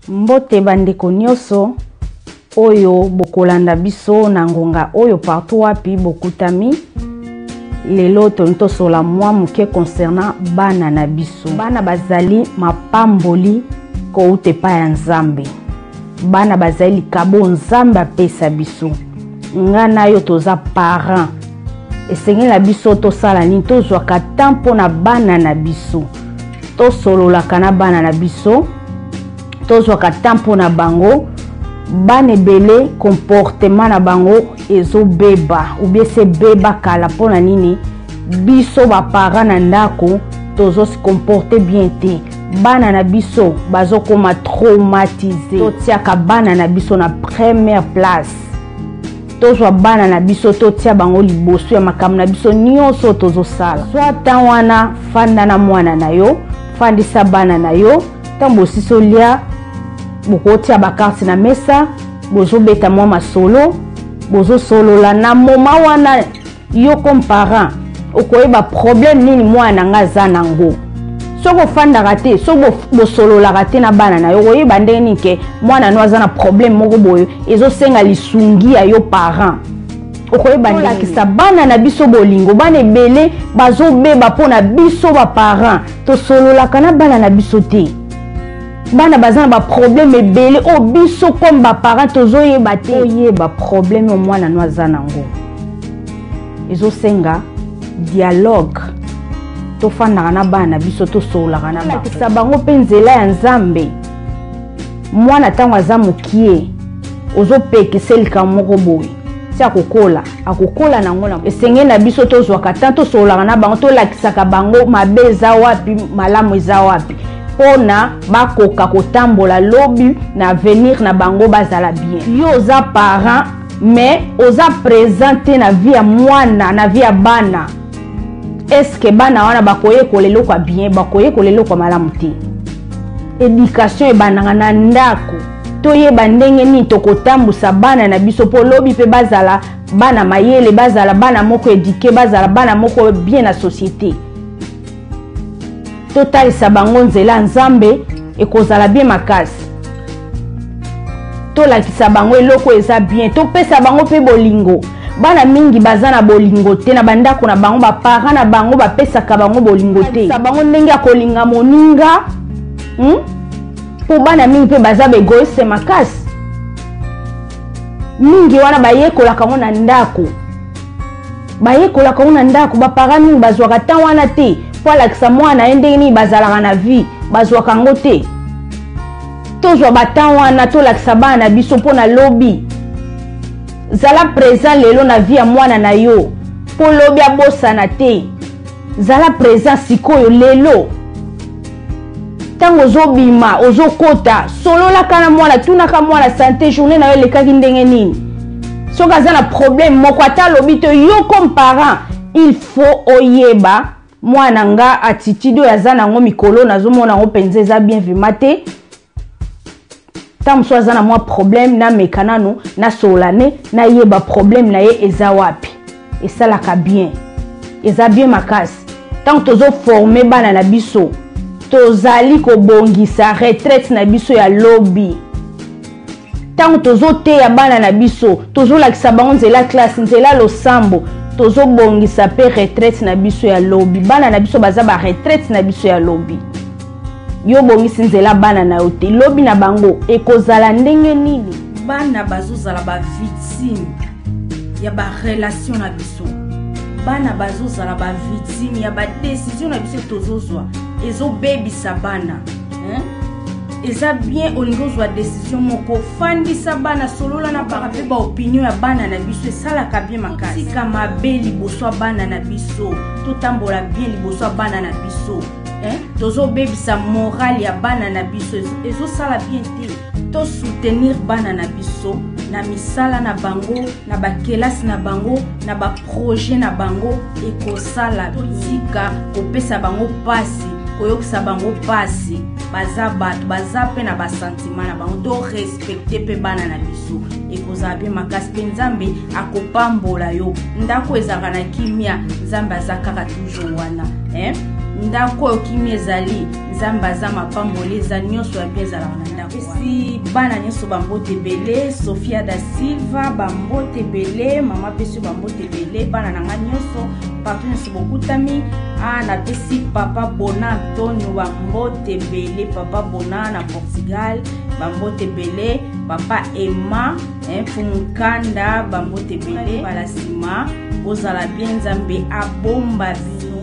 Mbote ba ndeko nioso oyo bokolanda biso na ngonga oyo partout wapi bokutami. Lelo tolingi tosola mwa moke concernant bana na biso. Bana bazali mapamboli kouta epai ya Nzambe. Bana bazali likabo Nzambe apesa biso. Nga na yo toza parent, esengeli na biso tosala nini? Tozwaka temps mpo na bana na biso, tosololaka na bana na biso, tozwaka temps mpo na bango. Bana ebele comportement na bango ezobeba ou bien sebeba kala. Mpo na nini? Biso ba parents na ndako tozo se comporter bien te. Bana na biso bazokoma traumatisé. Totiaka bana na biso na première place, tozwa bana na biso totia bango liboso ya makambo na biso nyonso tozosala. Zwa temps wana, fanda na mwana na yo, fandisa bana na yo. Ntango bosisi olia, bokotia bakarte na mesa, bozobeta mwa masolo, bozosolola. Na moma wana yo comme parent okoyeba problème nini mwana na nga aza nango. Soki ofandaka te, soki bosololaka te na bana na yo, okoyeba ndenge nini ke mwana no aza na problème moko boye ezosenga lisungi ya yo parent? Okoyeba ndenge nini? Bana na biso bolingo, bana ebele bazobeba mpo na biso ba parent tosololaka na bana na biso te. Bana baza na ba problème ebele oyo biso comme ba parent tozoyeba te. Oyeba problème oyo mwana no aza nango ezosenga dialogue. Tofandaka na bana na biso, tosololaka na bango, tolakisa bango mpe nzela ya Nzambe. Mwana ntango aza mokie, ozopekisa likambo moko boye, ti akokola, akokola nango. Na esengeli na biso tozwaka temps tosololaka na bango, tolakisaka bango mabe eza wapi, malamu eza wapi, mpona bakoka kotambola lobi na avenir na bango bazala bien. Yo oza parent mais oza présent te na vie ya mwana, na vie ya bana. Est-ce que bana wana bakoyekola eloko ya bien? Bakoyekola eloko ya malamu te. Éducation ebandaka na ndako. Toyeba ndenge nini tokotambusa bana na biso mpo lobi mpe bazala bana mayele, bazala bana moko éduqué, bazala bana moko bien na société. Totalisa bango nzela ya Nzambe, ekozala bien makasi. Tolakisa bango eloko eza bien, topesa bango mpe bolingo. Bana mingi baza na bolingo te na bandako na bango, baparent na bango bapesaka bango bolingo te. Bango ndenge ya kolinga moninga, Mpo bana mingi mpe baza baegoiste makasi mingi wana bayekolaka yango na ndako, bayekolaka yango na ndako. Baparent mingi bazwaka temps wana te mpo alakisa mwana ye ndenge nini bazalaka na vie, bazwaka yango te. Tozwa batemps wana tolakisa bana na biso mpo na lobi. Zala présent lelo na vie ya mwana na yo mpo lobi abosana te. Zala présent sikoyo lelo, ntango ozobima, ozokota, sololaka na mwana, tunaka mwana santé, journée na yo elekaki ndenge nini. Soki aza na problème moko, ata alobi te, yo comme parent il faut oyeba mwana nga attitude oyo aza nango mikolo, nazomona yango mpenza eza bien vraiment te. Ntango mosusu aza na mwa problème, nameka nanu nasolola ne nayeba problème na ye eza wapi. Esalaka bien, eza bien makasi. Ntango tozoforme bana na biso, tozali kobongisa retraite na biso ya lobi. Ntango tozoteya bana na biso, tozolakisa bango nzela classe, nzela losambo, tozobongisa mpe retraite na biso ya lobi. Bana na biso baza ba retraite na biso ya lobi. Yo obongisi nzela bana na yo te, lobi na bango ekozala ndenge nini? Bana bazozala ba victime ya ba relation na biso, bana bazozala ba victime ya ba décision na biso tozozwa, ezobebisa bana, hein? Eza bien olingi ozwa décision moko, fandisa bana, solola na bana mpe ba opinion ya bana na biso esalaka bien makasi. Tika mabe liboso ya bana na biso, totambola bien liboso ya bana na biso, hein? Tozobebisa morale ya bana na biso, ezosala bien te. Tosoutenir bana na biso na misala na bango, na bakelasi na bango, na baprojet na bango, ekosala. Totika kopesa bango pasi, koyokisa bango pasi. Baza bato, baza mpe na basentiment na bango. Torespecte mpe bana na biso, ekozala mpe makasi, mpe Nzambe akopambola yo. Ndako ezalaka na kimia, Nzambe aza kaka toujours wana, hein? Ndako oyo kimia ezali, Nzambe aza, mapamboli eza, nyonso ya bien ezalaka na ndako. Esi bana nyonso bambote ebele. Sofia da Silva, bambote ebele. Mama pesi bambote ebele. Bana na nga nyonso, partout nyonso bokutami. A napesi papa Bona Antonio bambote ebele, papa Bona na Portugal bambote ebele, papa Emma Mfumukanda bambote ebele. Bala nsima, ozala bien, Nzambe abomba bino.